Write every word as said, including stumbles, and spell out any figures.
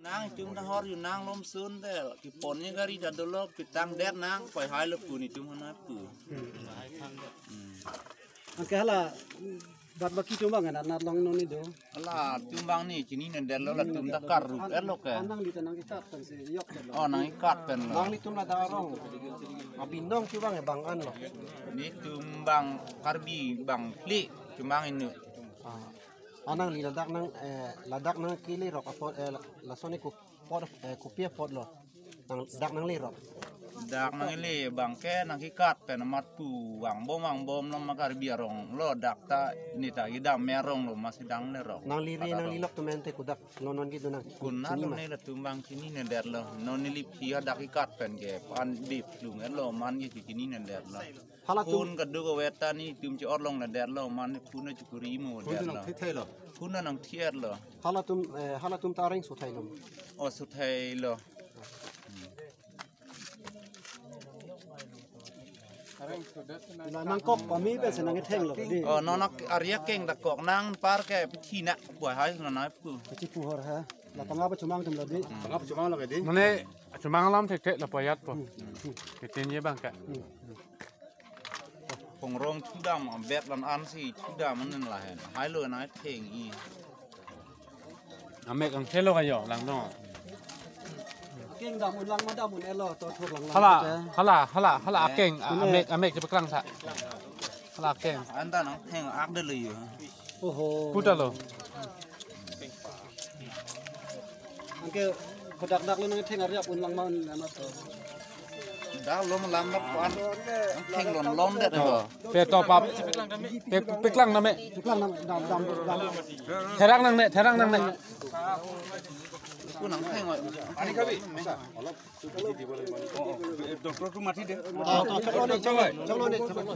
Nang itum ta hor ju nang lom sun te, kepon ni gari ta dolo, pitang det nang, pai hai lo pu netum hana pu. Hmm. Anke hala, bat baki atum abang anat anat long non ni do. Hala atum abang ni chinine det lo, latum ta karrup et lo ke. An nangli ta nangkekat pen si yok det lo. Oh, nangkekat pen lo. Nanglitum ladak arong abinong atum abang, eh, bang an lo. Netum abang Karbi abang phli atum abang inut. Ah. An nangli ladak nang, eh, ladak nangkele rok apot, eh, la-, lason ni kopot, eh, kopi apot lo. Nang, dak nangle rok. Dak nangle abang ke nangkekat pen amat pu vangbom vangbom lo ma Karbi arong lo, dak ta ne ta kedam me arong lo ma si dang le rok. Nangli ri, nangli lok atum pen te kodak lo non kedo nang. Konat lo ma? Ne latum abang chinine det lo. Non neli phi hadak kekat pen ke pan bip lung et lo, man ke chinine det lo. Hala atum phone kaduk avet ta netum che-or longle det lo, man phone chukuri mo phone det lo. Nangthe thai lo. Phone nangthe et lo. Hala atum, eh, hala atum ta areng so thai lo. Oh, so thai lo. La nangkok pame pen si nangketheng lo di. Oh, non ari akeng ta kok nang par ke pithina, pu hai non nang pu. Kachipu hor ha. La panga pachomang atum lo di. Panga pachomang lo ke di. Mane chomang alam thekthek la payat po. Hmm. Ketin ye abang ke. Hmm. Pongrong chudam, ambet lan an si chudam anen lahen. Hai lo nangtheng i. Amek angthelo kayo lang no. Akeng dam un lang ma dam un et lo, to thur lang lang. Hala, hala, hala, hala akeng, ah, amek, amek chepaklang tha. Hala akeng. An ta nangtheng ak det lo yo. Oho. Pu ta lo. Anke kodak dak lo nangtheng ari ap un lang ma un amat to. Dak lo malam dak pan. Nangtheng lon lon det lo. Pe to pap. Pe, peklang name. Peklang name, dam, dam, dam. Therang nangne, therang nangne. Ku nangtheng oi. Ani khabi. Doctor tu mati de. Ah, to, chalo ne, chalo ne, chalo ne, chalo ne.